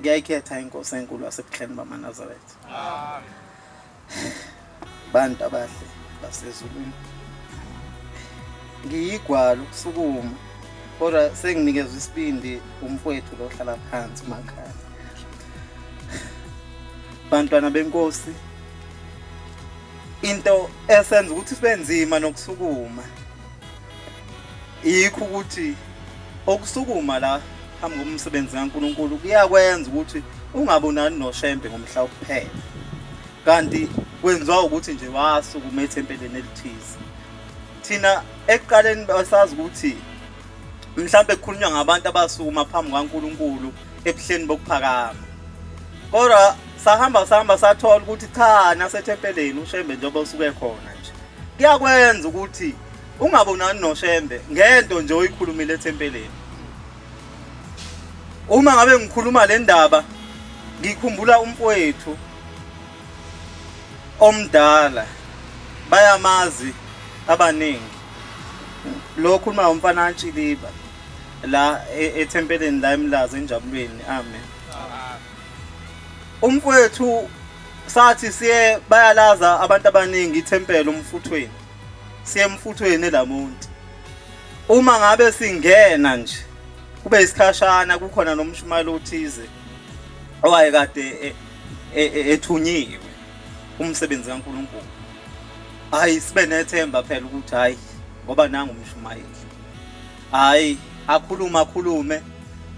Ngiyayikhetha inkosi enkulu yasebuhleni bamaNazaretha. Amen. Bantu abahle basezulwini. Ngiyigwala ukusukuma kodwa senginikezwe isibindi umfowethu lo ohlala phansi uMakhanya. Bantwana benkosi, into esenza ukuthi sibe nzima nokusukuma yikho ukuthi okusukuma la phambi komsebenzi kaNkulunkulu kuyakwenza ukuthi ungabonani noShembe ngomhla wokuphela, kanti kwenziwa ukuthi nje wasukuma ethempelini elithize. Thina ekuqaleni basazi ukuthi mhlambe kukhulunywa ngabantu abasukuma phambi kaNkulunkulu ebuhleni bokuphakama, kodwa sahamba sathola ukuthi cha, nasethempelini uShembe njengoba usuke khona nje kuyakwenza ukuthi ungabonani noShembe ngento nje oyikhulumile ethempelini. Uma ngabe ngikhuluma le ndaba ngikhumbula umfowethu omdala, bayamazi abaningi, lo khuluma umfana kaNtshiliba la ethempelini la eMlazi enjabulweni. Amen. Umfowethu sathi siye bayalaza abantu abaningi ithempeli umfuthweni, siye emfuthweni elamonti. Uma ngabe singena nje kube isikhashana kukhona nomshumayelo othize owayekade ethunyiwe umsebenzi kaNkulunkulu. Hayi, sibe nethemba phela ukuthi hayi ngoba nanga umshumayeli, hayi akhulume.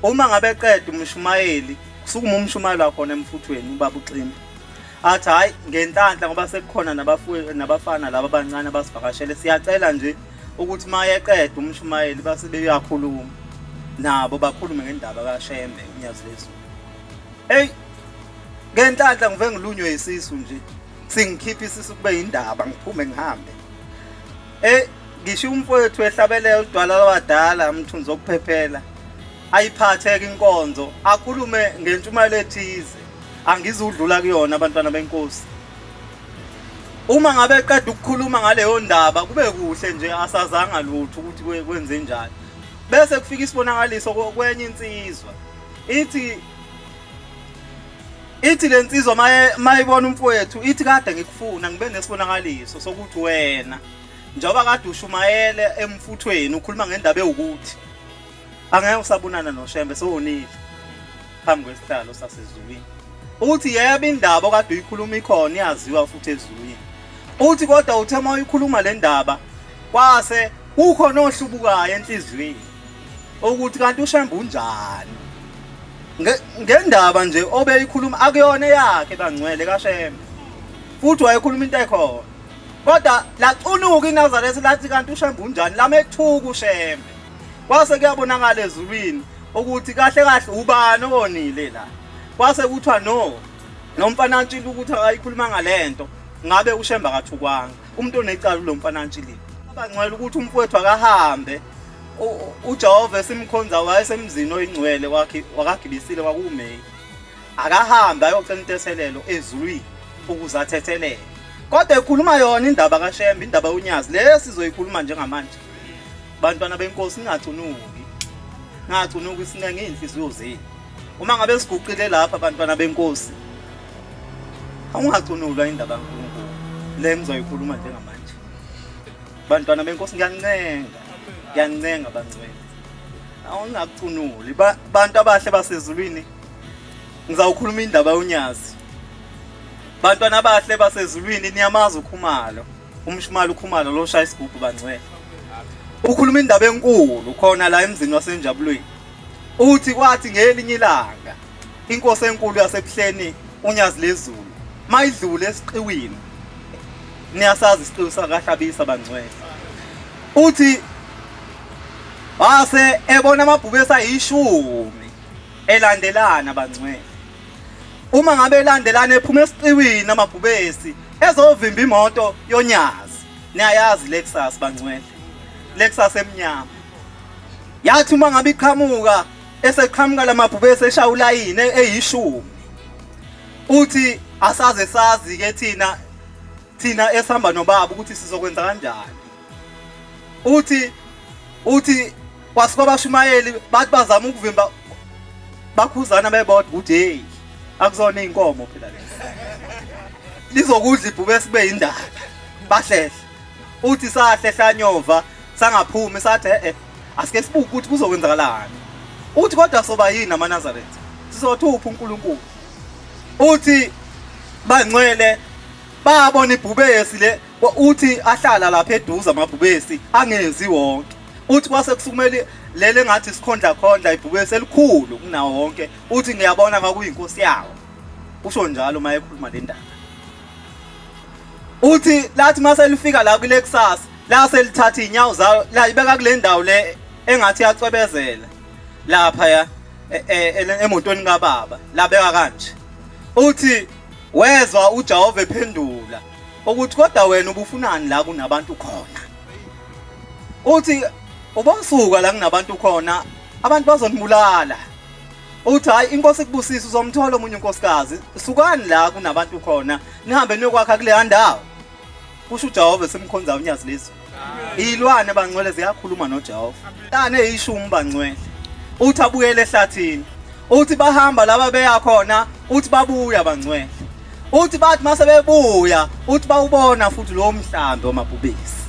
Uma ngabe eqeda umshumayeli kusukuma umshumayeli wakhona emfuthweni ubaba uXimba athi hayi ngenhlanhla ngoba sekukhona nabafana laba abancane abasivakashele, siyacela nje ukuthi mayeqeda umshumayeli base beyakhuluma nabo, bakhulume ngendaba kaShembe uNyazi lezulu. Hey, ngenhlanhla ngive ngilunywe isisu nje, singikhipha isisu kube indaba ngiphume ngihambe. Ngisho umfowethu ehlabeleyo udwala labadala umthunzi okuphephela ayiphatheke inkonzo akhulume ngentshumayelo ethize angizudlula kuyona abantwana benkosi. Uma ngabe eqeda ukukhuluma ngaleyo ndaba kube kuhle nje, asazanga lutho ukuthi kwenze njani. Bese kufika isibonakaliso kwenye insizwa, ithi le nsizwa mayibona umfowethu ithi kade ngikufuna ngibe nesibonakaliso sokuthi wena njengoba kade ushumayele emfuthweni ukhuluma ngendaba ewukuthi angeke usabonana noShembe sewonile phambi kwesihlalo sasezulwini. Uthi yebo indaba okade uyikhuluma ikhona iyaziwa futhi ezulwini. Uthi kodwa uthe uma uyikhuluma le ndaba kwase kukhona ohlubukayo enhliziyweni ukuthi kanti uShembe unjani ngendaba nje obeyikhuluma akuyona eyakhe bangcwele kaShembe, futhi wayekhuluma into ekhona kodwa lacunuka iNazaretha lathi kanti uShembe unjani, lamethuka uShembe. Kwase kuyabonakala ezulwini ukuthi kahle kahle ubani owonile la. Kwase kuthiwa no nomfana Ntshili ukuthi akayikhuluma ngalento ngabe uShembe akathukwanga, umuntu onecala lo mfana Ntshili. Abangcwele ukuthi umfowethu akahambe, uJehova esimkhonza wayesemzini oyingcwele wakhe wakagibisile kwakumeyi, akahambe ayocela intethelelo ezulwini ukuze athethelele. Kodwa ekhuluma yona indaba kaShembe, indaba yoNyazi le sizoyikhuluma njengamanje. Bantwana benkosi, ningacunuki, ningacunuki, sinenge inhliziyo zenu. Uma ngabe siguqile lapha bantwana benkosi, awungacunulwa indaba kaNkulunkulu le ngizoyikhuluma njengamanje. Bantwana benkosi, ngiyancenga, ngiyancenga bangcwele, awungacunuli. Bantu abahle basezulwini, ngizawukhuluma indaba yoNyazi. Bantwana abahle basezulwini, niyamazi uKhumalo, umshumayeli uKhumalo lo shaya isigubhu bangcwele. Ukhuluma indaba enkulu khona la emzini wasenjabulweni. Uthi kwathi ngelinye ilanga inkosi enkulu yasebuhleni uNyazi lezulu mayidlule esiqiwini, niyasazi isiqiwi sakaHlabisa bangcwele. Uthi wase ebona amabhubesi ayishumi elandelana bangcwele. Uma ngabe elandelana ephuma esiqiwini amabhubesi ezovimba imoto yoNyazi, niyayazi Lexus bangcwele, Lexus emnyama. Yathi uma ngabe iqhamuka eseqhamuka lamabhubesi eshaya ulayini eyishumi, uthi asaze sazi ke thina esihamba nobaba ukuthi sizokwenza kanjani. Uthi kwasuka abashumayeli bathi bazama ukuvimba Bakhuzana bebodwa ukuthi hey, akuzona inkomo phela lezi, lizokudla ibhubesi kube indaba. Bahlehla. Uthi sahlehla nyova sangaphumi, sathi asike sibuke ukuthi kuzokwenzakalani. Uthi kodwa soba yini amaNazaretha, sizothupha uNkulunkulu. Uthi bangcwele babona ibhubesi le, uthi ahlala lapha eduze amabhubesi angezi wonke. Uthi kwase kusukumele lele ngathi sikhondla khondla ibhubesi elikhulu kunawo wonke. Uthi ngiyabona kwakuyinkosi yawo. Usho njalo uma ekhuluma le ndaba. Uthi lathi mase lifika la kule kusasa, la selithatha inyawo zawo la ibeka kule ndawo le engathi yacwebezela lapha ya emotweni kababa, labeka kanje. Uthi wezwa uJehova ephendula ukuthi kodwa wena ubufunani la kunabantu khona. Uthi ubasuka la kunabantu khona, abantu bazonibulala. Uthi hayi, inkosi ikubusisa, uzomthola omunye unkosikazi, sukani la kunabantu khona nihambe niyokwakha kule ndawo. Kusho uJehova simkhonza uNyazi lezulu. Ilwane bangcwele ziyakhuluma noJehova. Tane eyishumi bangcwele. Uthi abuyele ehlathini. Uthi bahamba laba beya khona, uthi babuya bangcwele. Uthi bathi mase bebuya, uthi bawubona futhi lo mhlambi wamabhubesi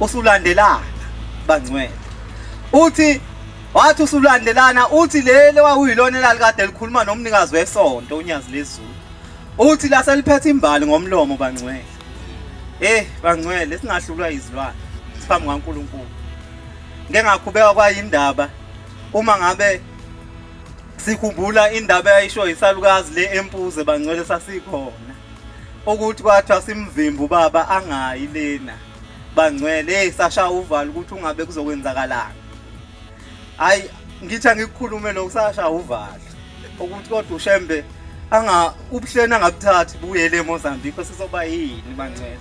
usulandelana bangcwele. Uthi wathi usulandelana, uthi lele wawuyilona elalikade likhuluma nomnikazi wesonto uNyazi lezulu. Uthi la seliphethe imbali ngomlomo bangcwele. Bangcwele singahlulwa izilwane siphambi kaNkulunkulu. Ngeke ngakhubeka kwayindaba uma ngabe sikhumbula indaba eyayisho isalukazi le empuze bangcwele sasikhona, ukuthi kwathiwa simvimba ubaba angayi lena bangcwele. Sasha uvalo ukuthi ungabe kuzokwenzakalani. Hayi, ngithi angikukhulume lokhu, sasha uvalo ukuthi kodwa uShembe anga ubuhleni angabuthathi buyele eMozambique, sizoba yini bangcwele.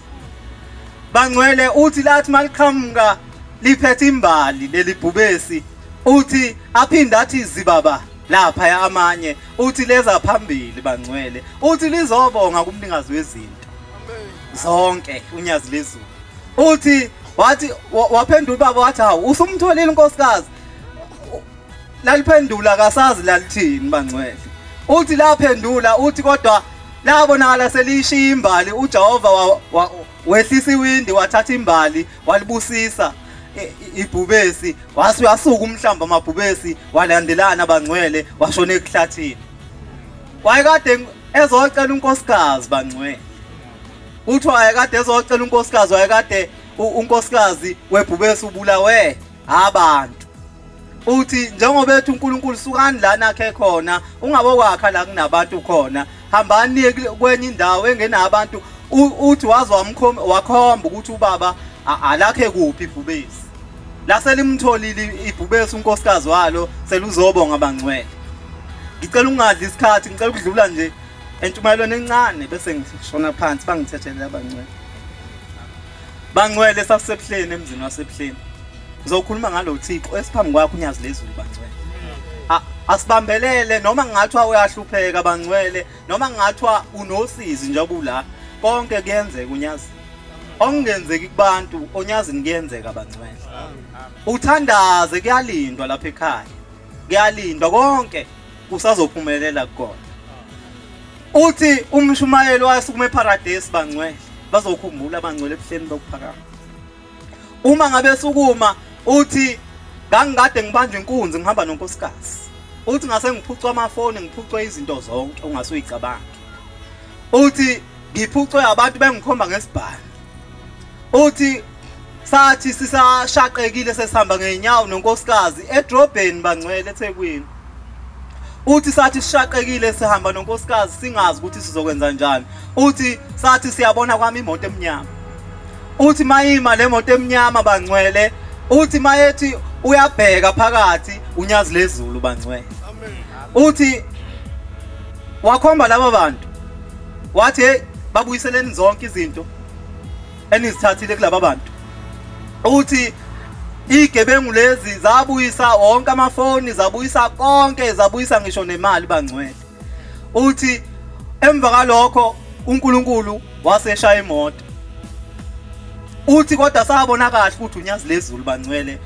Bangcwele uthi lathi maliqhamuka liphethe imbali leli bhubesi, uthi aphinda athi zibaba lapha ya amanye, uthi leza phambili bangcwele. Uthi lizobonga kumnikazi wezinto zonke uNyazi lezulu. Uthi wathi waphendula ubaba wathi hawu, usumtholile unkosikazi. Laliphendula kasazi lalithini bangcwele. Uthi laphendula, uthi kodwa labonakala selishiya imbali. uJehova wehlisa iwindi wathatha imbali walibusisa ibhubesi, wase uyasuka umhlamba amabhubesi walandelana bangcwele washona ekuhlathini. Wayekade ezocela unkosikazi bangcwele. Uthi wayekade ezocela unkosikazi, wayekade unkosikazi webhubesi ubulawe abantu. Uthi njengoba ethi uNkulunkulu sukani la nakhe khona, ungabokwakha la kunabantu khona, hambani kwenye indawo engenabantu. Uthi waze wakhomba ukuthi ubaba alakhe kuphi ibhubesi. La selimtholile ibhubesi unkosikazi walo, seluzobonga bangcwele. Ngicela ungadli isikhathi, ngicela ukudlula nje entshumayelweni encane bese ngishona phansi, bangithethele abangcwele. Bangcwele sasisebuhleni emzini wasebuhleni. Ngizokhuluma ngalo Thixo esiphambi kwakho uNyazi lezulu bangcwele. Asibambelele noma ngingathiwa uyahlupheka bangcwele, noma ngingathiwa unosizi njengoba ula, konke kuyenzeka uNyazi. Okungenzeki kubantu oNyazini kuyenzeka bangcwele. Uthandaze, kuyalindwa lapha ekhaya, kuyalindwa konke kusazophumelela kukona. Uthi umshumayeli wasukume eParadise bangcwele, bazokhumbula bangcwele ebuhleni bokuphakama. Uma ngabe sukuma uthi ngangikade ngibanjwe inkunzi ngihamba nonkosikazi. Uthi ngase ngiphucwa amafoni, ngiphucwe izinto zonke ungasuyicabanga. Uthi ngiphucwe abantu bengikhomba ngesibhamu. Uthi sathi sisashaqekile sesihamba ngeenyawo nonkosikazi edrobheni bangcwele eThekwini. Uthi sathi sishaqekile sihamba nonkosikazi singazi ukuthi sizokwenza njani. Uthi sathi siyabona kwami imoto emnyama. Uthi mayima le moto emnyama bangcwele, uthi mayethi uyabheka phakathi uNyazi lezulu bangcwele. Uthi wakhomba laba bantu wathi hey, babuyiseleni zonke izinto enizithathile kulaba bantu. Uthi igebengu lezi zabuyisa wonke amafoni, zabuyisa konke, zabuyisa ngisho nemali bangcwele. Uthi emva kalokho uNkulunkulu waseshaya imoto. Uthi kodwa sabona kahle ukuthi uNyazi lezulu bangcwele,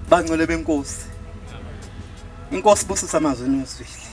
bangcwele benkosi. Inkosi busisa amazwi niwezwile.